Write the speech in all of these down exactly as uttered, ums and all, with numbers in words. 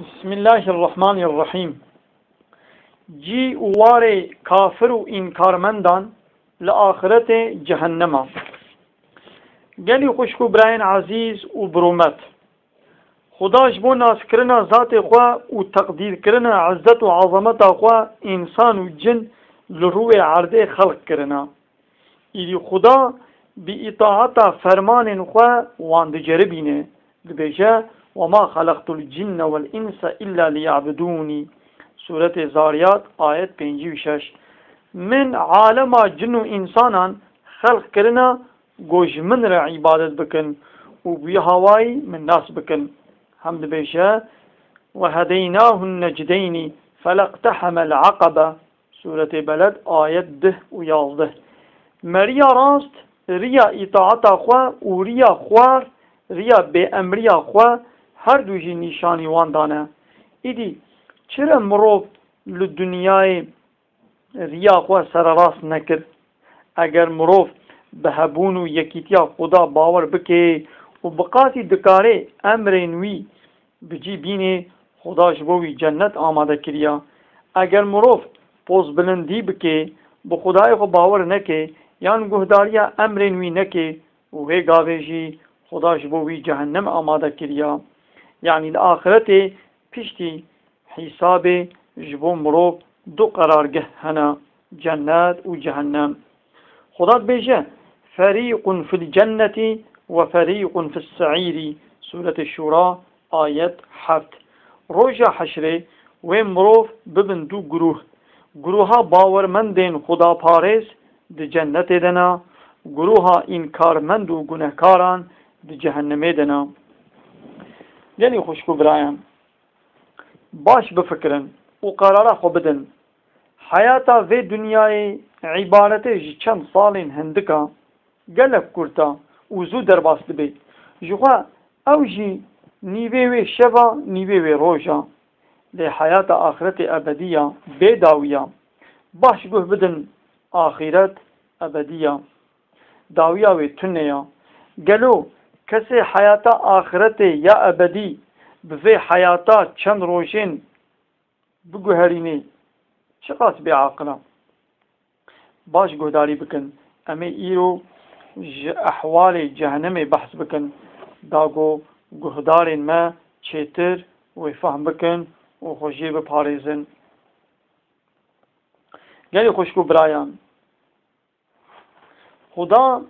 Bismillahirrahmanirrahîm. Cî û warê kafir û înkarmendan li axirete cehennema. Gelî xwişk û birayên ezîz û birûmet, Xuda ji bo naskirina zatê xwe û teqdîrkirina izzet û ezameta xwe însan û cin li rûyê erdê xelq kirina. Îdî Xuda bi îtaeta fermanên xwe wan diceribîne. Dibêje, "Wema xelaqtul cinne vel inse illa liya'budûnî." Sûretê Zariyat, ayet pêncî û şeş. Min alema cin û însanan xelq kirina, ku ji min re îbadet bikin û bi wî hawayî min nas bikin. Hem dibêje, "Ve hedeynahun necdeynî feleqtehemel aqebe." Sûretê Beled, ayet deh û yazdeh. Me riya rast, riya îtaeta xwe û riya xwar, riya bêemriya xwe, her du jî nîşanî wan dane. Îdî, çi re mirov li dinyayê riya xwe sererast nekir? Eger mirov bi hebûn û yekîtiya Xuda bawer bike û biqasî dikarê emrên wî bi cî bînê, Xuda ji bo wî cennet amade kiriya. Eger mirov pozbilindî bike, bi Xudayê xwe bawer neke yan guhdariya emrên wî neke û wê gavê jî Xuda ji bo wî cehennem amade kiriya. Yanî li axiretê piştî hîsabê ji bo mirov du qerargeh hene, cennet û cehennem. Xuda dibêje, "Ferîqun fil cennetî ve ferîqun fis se'îrî." Sûretê Şûra, ayet heft. Roja heşrê wê mirov bibin du guruh. Guruha bawermendên xudaparêz di cennetê de ne, guruha înkarmend û gunehkaran di cehennemê de ne. Gelî xwişk û birayan, baş bifikirin û qerara xwe bidin. Heyata vê dinyayê îbarete ji çend salên hindik a, gelek kurt a û zû derbas dibe. Jixwe ew jî nîvê wê şeva, nîvê wê roja. Lê heyata axretê ebedî ya, bê dawî ya. Baş guh bidin, axîret ebedî ya. Dawiya wê tune ya. Gelo kesê heyata axretê ya ebedî bi vê heyata çend rojên biguherînê, çiqas bêaqil a? Baş guhdarî bikin. Em ê îro ji ehwalê cehenemê behs bikin, da ku guhdarên me çêtir wê fehm bikin û xwe jê biparêzin. Gelî xwişk û birayan, Xuda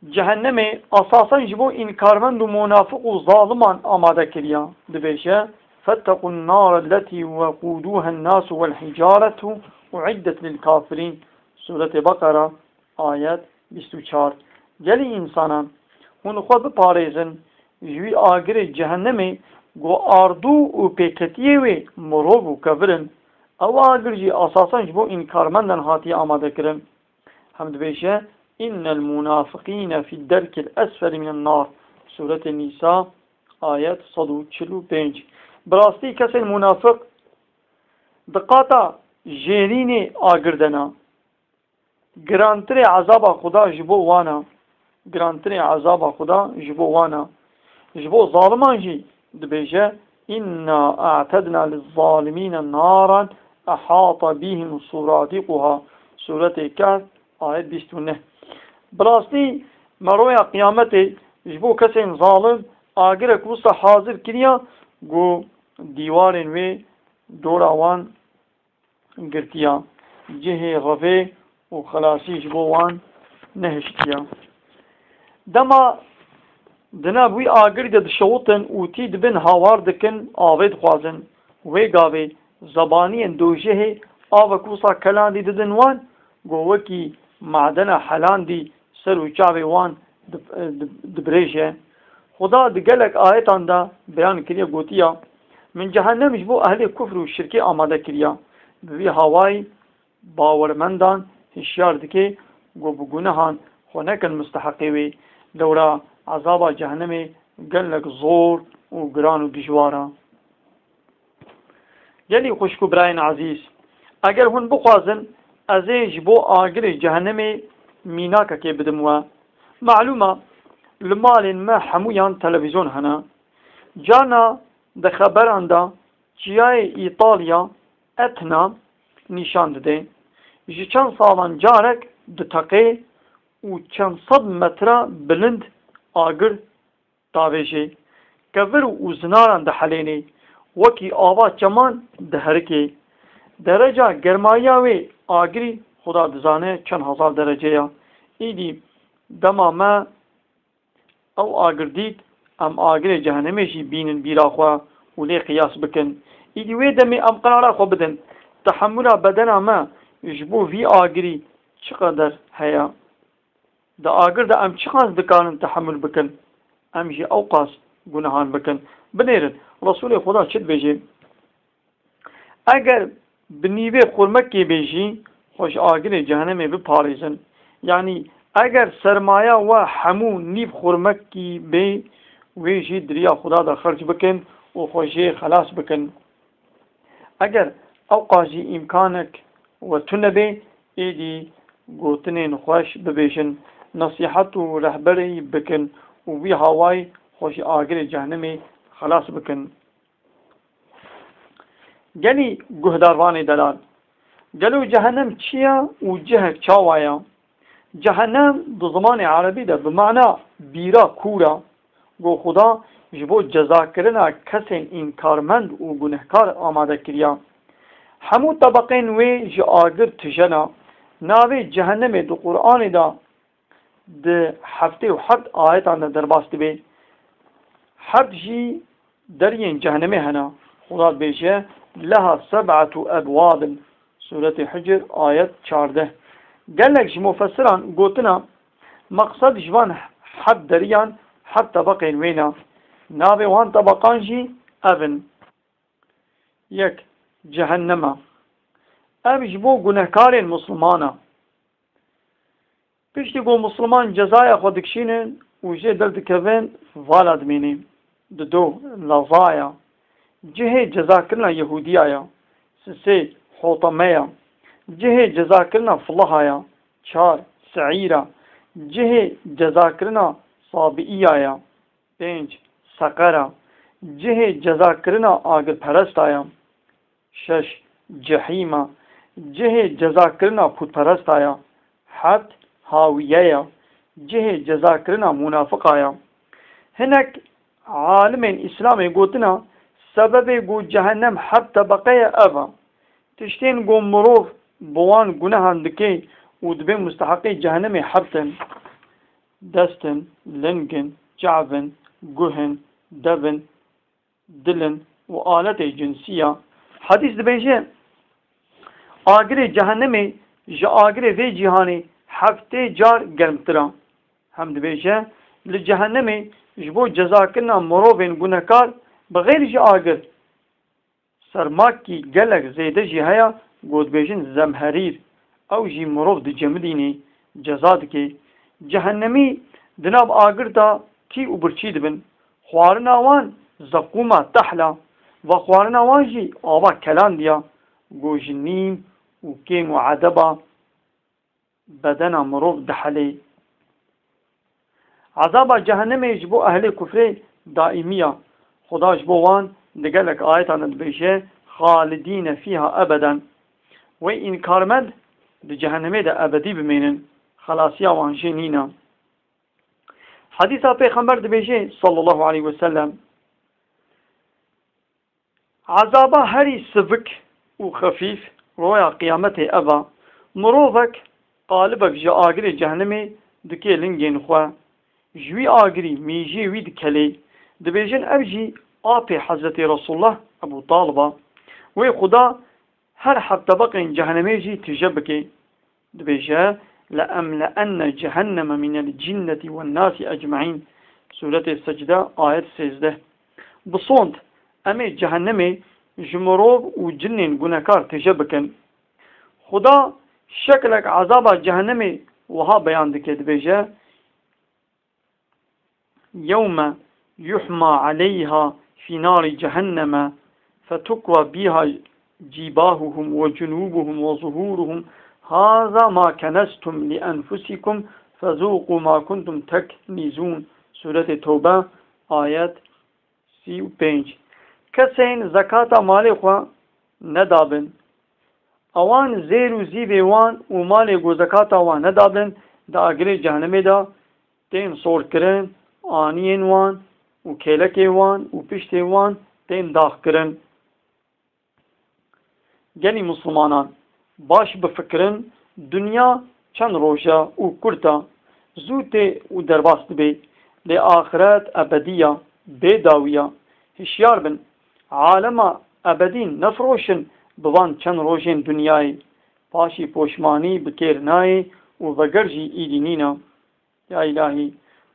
cehennemê esasen ji bo înkarmend û munafiq û zaliman amade kiriya. Dibêje, "Fettequn nar elletî weqûduhen nasu wel hicaretu uiddet lil kafirîn." Sûretê Beqera, ayet bîst û çar. Gelî însanan, hûn xwe biparêzin ji wî agirê cehennemê ku ardû û pêketiyê wê mirov û kevir in. Ew agir jî esasen ji bo înkarmendan hatiye amadekirin. Hem dibêje, "Innel munafiqîne fî derkil esfelî minen nar." Sûretê Nîsa, ayet sed û çil û pênc. Bi rastî kesên munafiq di qata jêrînê agir de ne. Girantirê ezaba Xuda ji bo wan e. Girantirê ezaba Xuda ji bo wan e. Ji bo zaliman jî dibêje, "Inna a'tedna lizzalimîne naran ehata bîhim suradiquha." Sûretê Kehf, ayet bîst û neh. Bi rastî me roya qiyametê ji bo kesên zalim agirek wisa hazir kiriya ku dîwarên wê dora wan girtiya, cihê revê û xelasî ji bo wan nehiştiya. Dema di nav wî agirî de dişewitin û tî dibin, hawar dikin, avê dixwazin. Wê gavê zebaniyên dojehê avek wisa kelandî didin wan, ku wekî madena helandî ser û çavê wan dib-, dib-, dibrêje. Xuda di gelek ayetan de beyan kiriye, gotiya, "Min cehennem ji bo ehlê kufr û şirkê amade kiriya." Bi vî hawayî bawermendan hişyar dike ku bi gunehan xwe nekin musteheqê wê. Lewra ezaba cehennemê gelek zor û giran û dijwar e. Gelî xwişk û birayên ezîz, eger hûn bixwazin, ez ê ji bo agirê cehenemê mînakekê bidim we. Malûm e, li malên me hemûyan televîzyon hene. Carna Di xeberan de çiyayê Îtalya Etna nîşan dide. Ji çend salan carek diteqê û çend sed metre bilind agir davêjê. Kevir û zinaran dihelênê. Wekî ava çeman diherikê. Dereca germayiya wê agirî Xuda dizane çend hezar derece ya. Îdî dema me ew agir dît, em agirê cehenemê jî bînin bîra xwe û lê qiyas bikin. Îdî wê demê em qerara xwe bidin, tehemûla bedena me ji bo vî agirî çi qeder heye? Di agir de em çiqas dikarin tehemûl bikin, em jî ewqas gunehan bikin. Binêrin, Resûlê Xuda çi dibêje? Eger bi nîvê xurmekê bê jî, xwe ji agirê cehenemê biparêzin. Yanî, eger sermaya we hemû nîv xurmekî bê, wê jî di riya Xuda de xerc bikin û xwe jê xelas bikin. Eger ewqas jî îmkanek we tune bê, êdî gotinên xweş bibêjin, nesîhet û rehberî bikin û wî hawayî xwe ji agirê cehenemê xelas bikin. Gelî guhdarvanê delal, gelo cehenem çi ye û cihek çawa ye? Cehenem di zimanê erebî de bi mana bîra kûr e, ku Xuda ji bo cezakirina kesên înkarmend û gunehkar amade kiriye. Hemû tebeqên wê ji agir tije ne. Navê cehenemê di Qur'anê de di heftê û heft ayetan de derbas dibe. Heft jî deriyên cehenemê hene. Xuda dibêje, "Leha seb'etu ebwabin." Sûretê Hicr, ayet çardeh. Gelek ji mufessiran gotina, meqsed ji van heft deriyan heft tebeqên wê ne. Navê wan tebeqan jî ev in. Yek, cehennema. Ev ji bo gunehkarên misliman e. Piştî ku misliman cezaya xwe dikişînin û jê derdikevin, vala dimînî. Dido, lazaya. Cihê cezakirina Yehûdiya ya. Sisê, hotame ya. Cihê cezakirina filiha ya. Çar, seîra. Cihê cezakirina sabiiya ya. Pênc, seqera. Cihê cezakirina agirperesta ya. Şeş, cehîm e. Cihê cezakirina pûtperesta ye. Heft, hawiye ye. Cihê cezakirina munafiqa ye. Hinek alimên Îslamê gotina, sebebê ku cehennem heft tebeqe ye ev e. Tiştên ku mirov bi wan gunehan dike û dibe musteheqê cehennemê heft in. Dest in, ling in, çav in, guh in, dev in, dil in û aletê cinsî ya. Hedîs dibêje, agirê cehennemê ji agirê vê cîhanê heftê car germtir e. Hem dibêje, li cehennemê ji bo cezakirina mirovên gunehkar bi xêr ji agir sermakî gelek zêde jî heye, ku dibêjin zemherîr. Ew jî mirov dicemidînê, ceza dike. Cehennemî di nav agir de tî û birçî dibin. Xwarina wan zeqûma tehl e. Vexwarina wan jî ava kelandî ya, ku ji nîm û kêm û edeba bedena mirov dihelê. Ezaba cehennemê ji bo ehlê kufrê daîmî ya. Xuda ji bo wan di gelek ayetan de dibêje, "Xalidîne fîha ebeden." Wê înkarmend di cehennemê de ebedî bimênin. Xelasiya wan jê nîne. Hedîsa Pêxember dibêje, sallallahu aleyhi ve sellem, Ezaba herî sivik û xefîf roya qiyametê ev e. Mirovek qalibek ji agirê cehennemê dike lingên xwe. Ji wî agirî mîjê wî dikelê. Dibêjin ev jî apê Hezretê Resulullah Ebû Talib e. Wê Xuda her heft tebeqên cehennemê jî tije bike. Dibêje, "Le'emle'enne cehenneme minel cinneti wen nasi ecmaîn." Sûretê Secde, ayet sêzdeh. Bi sond, em ê cehennemê ji mirov û cinnên gunekar tije bikin. Xuda şeklek ezaba cehennemê wiha beyan dike, dibêje, "Yewme yuhma aleyha fî nari cehenneme fetukwa biha cibahuhum ve cunubuhum ve zuhuruhum. Haza ma kenestum li enfusikum fezuqu ma kuntum teknizun." Sûretê Tewbe, ayet sî û pênc. Kesên zekata malê xwe nedabin, ewan zêr û zîvê wan û malê ku zekata wan nedabin, di agirê cehennemê de tên sorkirin, aniyên wan û kêlekê wan û piştê wan tên daxkirin. Gelî Mislimanan, baş bifikirin, dinya çend roj e û kurt e, zû tê û derbas dibe, lê axiret ebedî ye, bê dawî ye. Hişyar bin, alema ebedî nefiroşin bi van çend rojên dinyayê, paşî poşmanî bi kêr nayê û veger jî îdî nîne. Ya îlahî,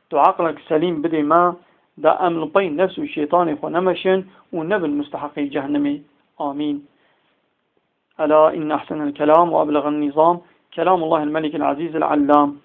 tu eqlek selîm bidê me, da em li pey nefs û şeytanê xwe nemeşin û nebin musteheqê cehennemê. Amîn. Ela inne ehsenel kelam ve eblegan nizam, kelamullahil melikil azîzil allam.